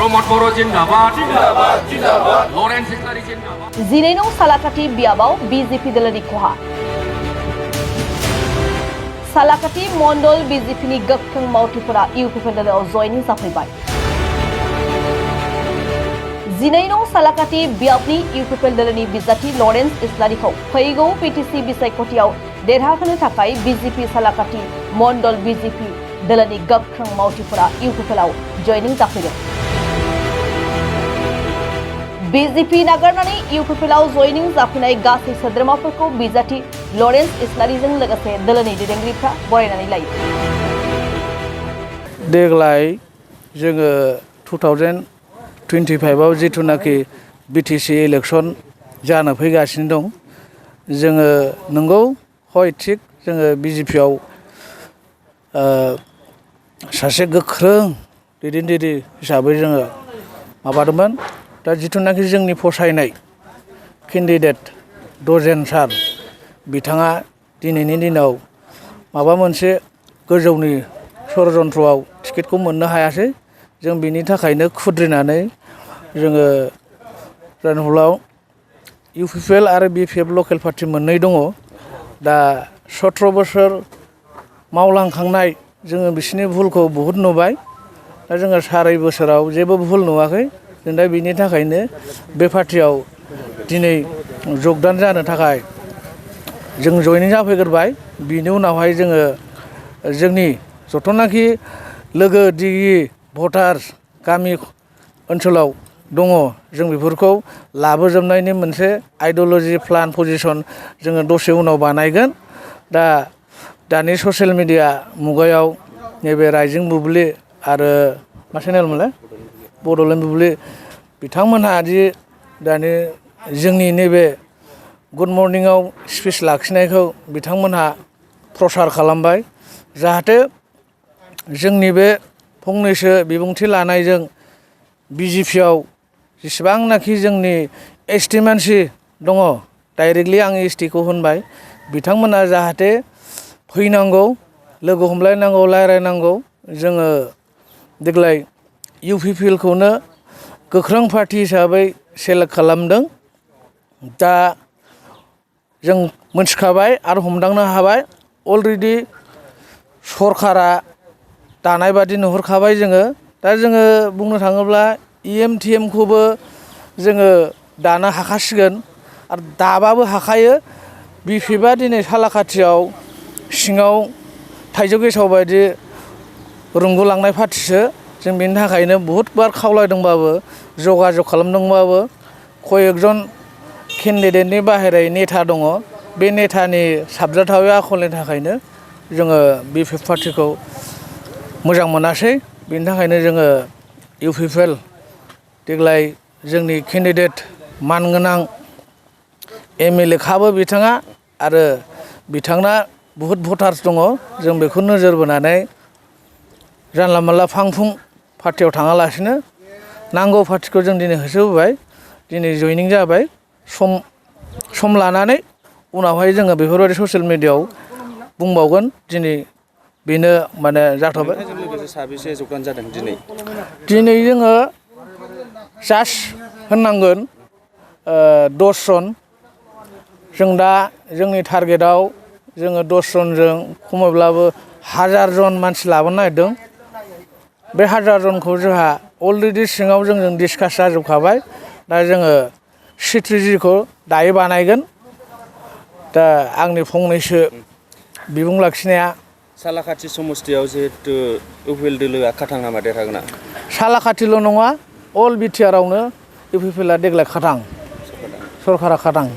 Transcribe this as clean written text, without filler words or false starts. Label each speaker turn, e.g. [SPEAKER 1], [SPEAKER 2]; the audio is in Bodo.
[SPEAKER 1] प्रमोद बर' जिंदाबाद लरेन्स इस्लारि जिंदाबाद
[SPEAKER 2] 12 नं सालाकाटि बियाबाव बीजेपी दलनि खहा सालाकाटि मण्डल बीजेपीनि गोख्रों मावथिफोरा इउपिपि दलाव जयनिं जाफैबाय 12 नं सालाकाटि बियाबनि इउपिपि दलनि बिजाथि लरेन्स इस्लारिखौ फैगौ पिटिसि बिसायख'थियाव देरहाहोनो थाखाय बीजेपी सालाकाटि मण्डल बीजेपी दलनि गोख्रों मावथिफोरा इउपिपिआव जयनिं जाफैदों बीजेपी नागारनानै इउपिपिआव जयनिं जाफैनाय गासै सोद्रोमाफोरखौ बिजाथि लरेन्स इस्लारिजों लोगोसे दलनि दैदेनगिरिफ्रा बरायनानै लायो
[SPEAKER 3] देग्लाय जोङो 2025 आव जिथुनाखि बिटिसि इलेक्सन जानो फैगासिनो दं जोङो नंगौ हय थिग जोङो बिजेपिआव सासे गोख्रों दैदेनगिरि हिसाबै जोङो माबादोंमोन दा जिथुनाखि जोंनि फसायनाय केन्डिडेट दजेन सार बिथाङा दिनैनि दिनाव माबा मोनसे गोजौनि षड़यन्त्रआव टिकेटखौ मोननो हायासै जों बिनि थाखायनो खुद्रिनानै जोङो जानहलाव इउपिपिएल आरो बिपिएफ लकेल पार्टी मोननै दङ दा 17 बोसोर मावलांखांनाय जोङो बिसिनि भुलखौ बहुद नुबाय दा जोङो 2.5 बोसोराव जेबो भुल नुवाखै जों दा बिनि थाखायनो बे पार्टीयाव दिनै जगदान जानो थाखाय जों जयनिं जाफैग्रोबाय बिनि उनावहाय जोङो जोंनि जथनाखि लोगो दिगि भटार्स गामि ओनसोलाव दङ जों बेफोरखौ लाबोजोबनायनि मोनसे आइडियोल'जि प्लान पजिशन जोङो दसे उनाव बानायगोन दा दानि ससियेल मिडिया मुगायाव नैबे राइजिं बुब्लि आरो मा चेनेलमोनलाय बड'लेण्ड बुब्लि बिथांमोनहा दि दानि जोंनि नैबे गुड मर्निंआव स्पिच लाखिनायखौ बिथांमोनहा प्रसार खालामबाय जाहाथे जोंनि बे फंनैसो बिबुंथि लानायजों बिजेपिआव जेसेबांनाखि जोंनि एसटि मानसि दङ डाइरेक्टलि आं एसटिखौ होनबाय बिथांमोना जाहाथे फैनांगौ लोगो हमलायनांगौ रायज्लायनांगौ जोङो देग्लाय इउपिपिएलखौनो गोख्रों पार्टी हिसाबै सेलेक्ट खालामदों दा जों मोनथिखाबाय आरो हमदांनो हाबाय अलरेडि सरकारा दानाय बादि नुहुरखाबाय जोङो दा जोङो बुंनो थाङोब्ला इएमटिएमखौबो जोङो दानो हाखासिगोन आरो दाबाबो हाखायो बिपिएफआ दिनै सालाकाटियाव सिङाव थाइजौ गेसाव बायदि रुंगुलांनाय पार्टीसो जों बेनि थाखायनो बहुद बार खावलायदोंबाबो जगाजग खालामदोंबाबो कयेकजन केन्डिडेटनि बाहेराय नेता दङ बे नेतानि साबजाथावै आखलनि थाखायनो जोङो बिपिएफ पार्टीखौ मोजां मोनासै बेनि थाखायनो जोङो इउपिपिएल देग्लाय जोंनि केन्डिडेट मानगोनां एमएलए खाबो बिथाङा आरो बिथांना बहुद भटार्स दङ जों बेखौ नोजोर बोनानै जानला मानला फांफुं पार्टीयाव थाङालासिनो नांगौ पार्टीखौ जों दिनै होसोबोबाय दिनै जयनिं जाबाय सम लानानै उनावहाय जोङो बेफोरबायदि ससियेल मिडियायाव बुंबावगोन दिनै बेनो माने जाथ'बाय
[SPEAKER 4] साबेसे जगदान जादों
[SPEAKER 3] दिनै जोङो जास्ट होननांगोन 10 जन जों दा जोंनि टारगेटआव जोङो 10 जनजों खमैब्लाबो 1000 जन मानसि लाबोनो नागिरदों बे 1000 जनखौ जोंहा अलरेडि सिङाव जोंजों डिसकास जाजोबखाबाय दा जोङो स्ट्रेटेजिखौ दायो बानायगोन दा आंनि फंनैसो बिबुं लाखिनाया
[SPEAKER 4] सालाकाटि समस्थियाव जिहेतु इउपिपिएल दोलोआ खाथां नामा देरहागोना
[SPEAKER 3] सालाकाटिल' नङा अल बिटिआरआवनो इउपिपिएलआ देग्लाय खाथां सरकारा खाथां